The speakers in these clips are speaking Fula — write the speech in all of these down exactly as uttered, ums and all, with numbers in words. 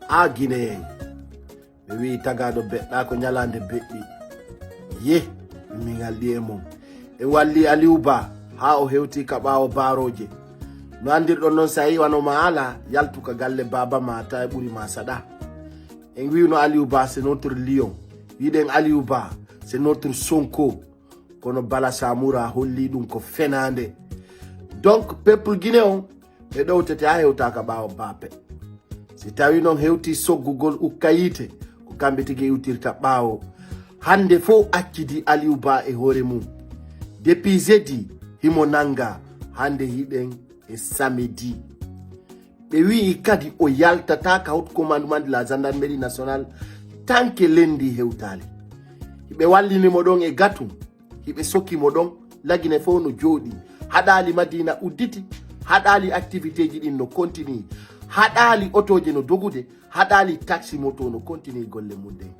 Haa Gine en, ɓe wi'i tagaaɗo beɗɗa ko ñalaande beɗɗi. Ye, min ngalɗi e mum. E walli Aliou Ba haa o hewti ka ɓaawo baarooje. No anndirɗon noon, so a yi'i wano ma ala, yaltu ka galle baaba ma, tawa e ɓuri ma saɗa. En wi'uno Aliou Ba c'est notre lion. Wi'ɗen Aliou Ba c'est notre Sonko. Kono Bala Samoura holli ɗum ko fenaande. Donc peuple Guinée on, ɓe ɗowtete haa hewta ka ɓaawo baape. Si tawi noon hewti soggugol ukka yiite, ko kamɓe tigi iwtirta ɓaawo. Hannde fof accidi Aliou Ba e hoore mum. Depuis jeudi, himo nannga, hannde hiɗen e samedi. Ɓe wi'i kadi o yaltata ka haut commandement de la gendarmerie nationale tant que lundi hewtaali. Hiɓe wallini mo ɗon e gatum, hiɓe soki mo ɗon, La Guinée fof no jooɗi. Haɗaali Madina udditi, haɗaali activité ji ɗin no continue, haɗaali otooje no dogude, haɗaali taxi moto no continue golle mum ɗen.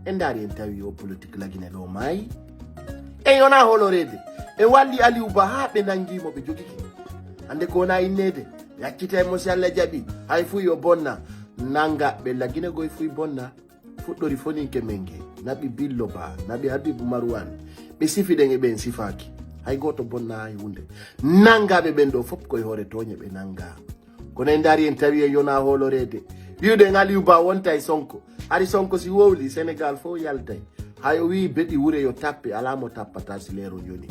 En ndaari en tawi o politique La Guinée ɗo maayi. En yona holoreede. En walli Aliou Ba haa ɓe nangi mo, ɓe jogike. Hannde ko wona inneede, ɓe accita e mo si Allah jaɓi. Hay fuy o bonna. Nanga ɓe La Guinée goy fuy bonna. Fuɗɗori foninke men nge. Naɓi Billo Ba, naɓi Habibu Marwan. Ɓe sifi ɗen e ɓen sifaaki. Hay gooto bonna hay huunde. Nangaaɓe ɓen ɗo fof koye hoore tooñe ɓe nanga. Kono en ndaari en tawi en yona holoreede. Wi'uɗen Aliou Ba wonta e Sonko. Hari Sonko si wowli, Sénégal fof yaltay. Hay o wi'i beɗi wure yo tappe, alaa mo tappata si leero yoni.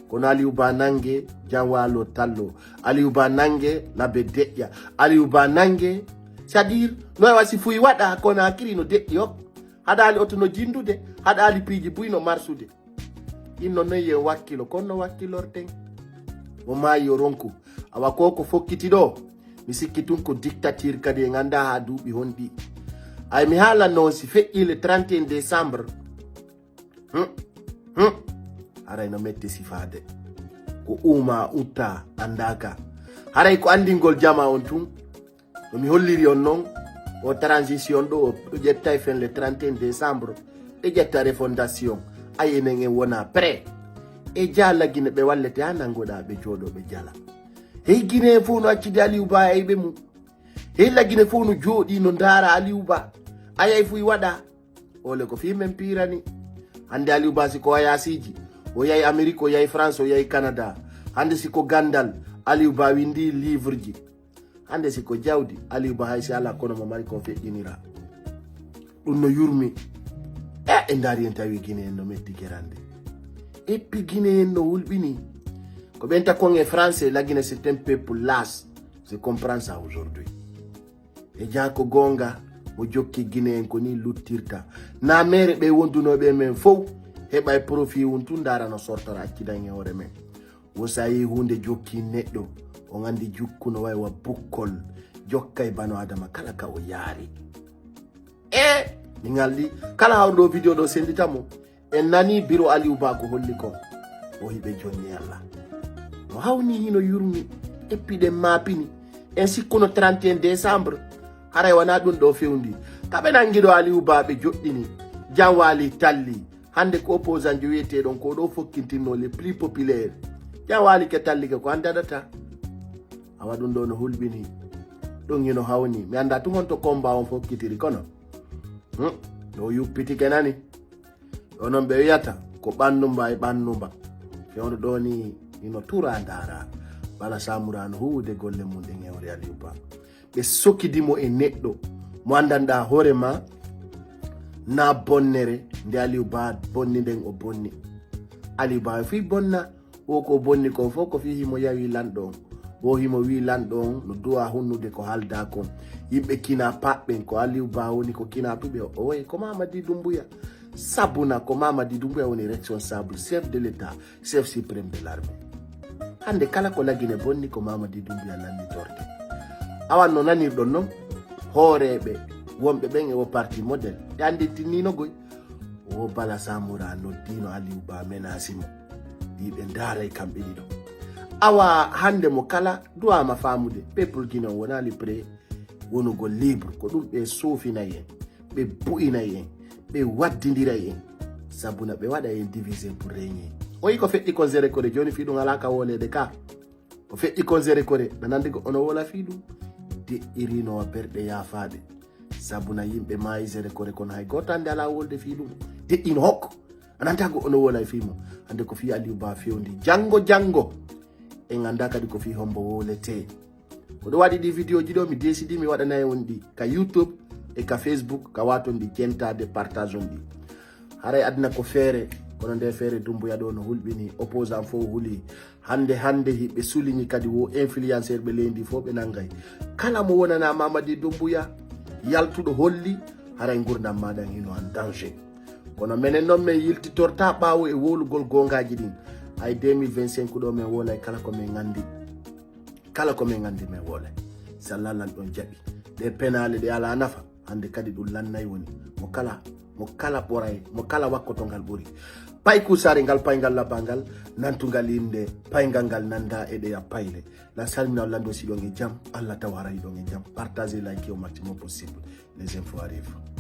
Kono Aliou Ba nange, Janwalo tallo. Aliou Ba nange, labe deƴƴa. Aliou Ba nange, c'est-à-dire, no wayi si fuy waɗa, Conakry no deƴƴi o. Haɗaali oto no jindude, haɗaali piiji buy no marsude. Inno noon yo en wakkilo, kono no wakkilorten. Mo maayi yo ronku. Awa ko ko fokkiti ɗo, mi sikki tun ko dictature kadi en annda haa duuɓi honɗi. Ay mi haalan noon si feƴƴi le trente et un décembre. Hmm, hmm. Haray no metti sifaade. Ko uuma utta anndaaka. Haray ko anndingol jama on tun. No mi holliri on noon, o transition ɗo, o ƴettay fen le trente et un décembre, ɓe ƴetta refondation. Ay enen en wona prêt. E jaa La Guinée ɓe wallete haa nanngoɗaa ɓe jooɗo ɓe jala. Hey Guinée fof no accidi Aliou Ba e ɓe mum. Hey La Guinée fof no jooɗi no ndaara Aliou Ba. Ayay fuy waɗa. Ole ko fii men piirani. Hannde Aliou Ba si ko wayasiiji, o yahi Amérique, o yahi France, o yahi Canada. Hannde si ko gandal, Aliou Ba windi livre ji. Hannde si ko jawdi, Aliou Ba hay si alaa kono mo mari ko feƴƴinira. Ɗum no yurmi. E, e ndaari en tawi Guinée en no metti gerande. Eppi Guinée en no hulɓini. Ko ɓen takon e français, La Guinée c'est un peuple lâche. Je comprends ça aujourd'hui. E jaa ko goonga, mo jokki Guinée en ko ni luttirta. Na mere ɓe wondunooɓe men fow, heɓa e profit un tun ndaara no sortora accidan e hoore men. Wo so a yii huunde jokki neɗɗo, on anndi jukku no wayi wa bukkol, jokkay bano Adama kala ka o yaari. E, mi ngalɗi, kala hawruɗo video ɗo sendita mo. En nani biro Aliou Ba ko holli kon. O hiɓe jonni Allah. No hawni hino yurmi, eppiɗen maapini. En sikkuno trente et un décembre. Haray wona ɗum ɗo fewndi. Kaɓe nangi ɗo Aliou Ba ɓe joɗɗini. Janwali talli. Hannde ko opposant jo wiyeteɗon ko ɗo fokkintinno les plus populaires. Janwali ke tallike ko hannde aɗata. Awa ɗum ɗo no hulɓini. Ɗum hino hawni. Mi annda tun honto combat on fokkitiri kono. Hmm. Ɗo yuppitike nani. Ɗo noon ɓe wiyata ko ɓannumba e ɓannumba. Fewndo ɗo ni ino tura ndaara. Bala Samura no huwude golle mum ɗen e hoore Aliou Ba. Ɓe sokidi mo e neɗɗo mo anndanɗa hoore ma na bonnere nde Aliou Ba bonni nden o bonni. Aliou Ba fii bonna. O ko bonni kon fof ko fii himo yawi lanɗo on. O himo wii lanɗo on no duwa hunnude ko halda kon. Yimɓe kina paɓɓen ko Aliou Ba woni ko kina tuɓe o. Oye ko Mamadi Doumbouya. Sabuna ko Mamadi Doumbouya woni responsable chef de l'État, chef suprême de l'armée. Hannde kala ko La Guinée bonni ko Mamadi Doumbouya lannitorte. Awan no nanirɗon non hooreeɓe wonɓe ɓen e o parti modèle ɓe anndintinni no goy. O Bala Samura noddino Aliou Ba menasi mo. Wiɓe ndaaray kamɓe ɗiɗo. Awa hannde mo kala duwama faamude peuple Guinée on wonaali prêt wonugol libre ko ɗum ɓe soofinayi en, ɓe bu'inayi en, ɓe waddindiray en. Sabuna ɓe waɗa en divisé pour régner. O yi ko feƴƴi kon zéro kore jooni fii ɗum alaa ka wooleede ka. Ko feƴƴi kon zéro kore na nandi ko ono wola fii ɗum. Deƴƴirino wa berɗe yaafaaɗe. Sabuna yimɓe maayisere kore kono hay gooto hannde alaa wolde fii ɗum. Deƴƴino hokko. A nanta ko ono wola e fii mo. Hannde ko fii Aliou Ba fewndi. Janngo, janngo. En annda kadi ko fii hombo wolete. Ko ɗum waɗi ɗi vidéo ji ɗo mi décidi mi waɗanay on ɗi ka YouTube e ka Facebook ka waton ɗi jentade partage on ɗi. Haray aduna ko feere, kono nde feere Dumbuya ɗo no hulɓini, opposant fof huli. Hannde, hannde hiɓe sulini kadi wo influenceur ɓe leydi fof ɓe nanngay. Kala mo wonana Mamadi Dumbuya, yaltuɗo holli, haray ngurdam maɗan hino en danger. Kono menen noon men yiltitorta ɓaawo e wowlugol goongaaji ɗin. Hay deux mille vingt-cinq ɗo men wolay kala ko men nganndi. Kala ko men nganndi men wolay. Si Allah lan ɗon jaɓi. Ɗe penaale ɗe alaa nafa. Hannde kadi ɗum lannay woni. Mo kala, mo kala ɓoray, mo kala wakkoto ngal ɓuri. Pay kuusaare ngal, pay ngal labba ngal, nantungal innde, payngal ngal nannda e ɗeya payle. La salmina on lanndo si ɗon e jam, Allah taw haray ɗon e jam. Partagez, likez au maximum possible. Les infos arrivent.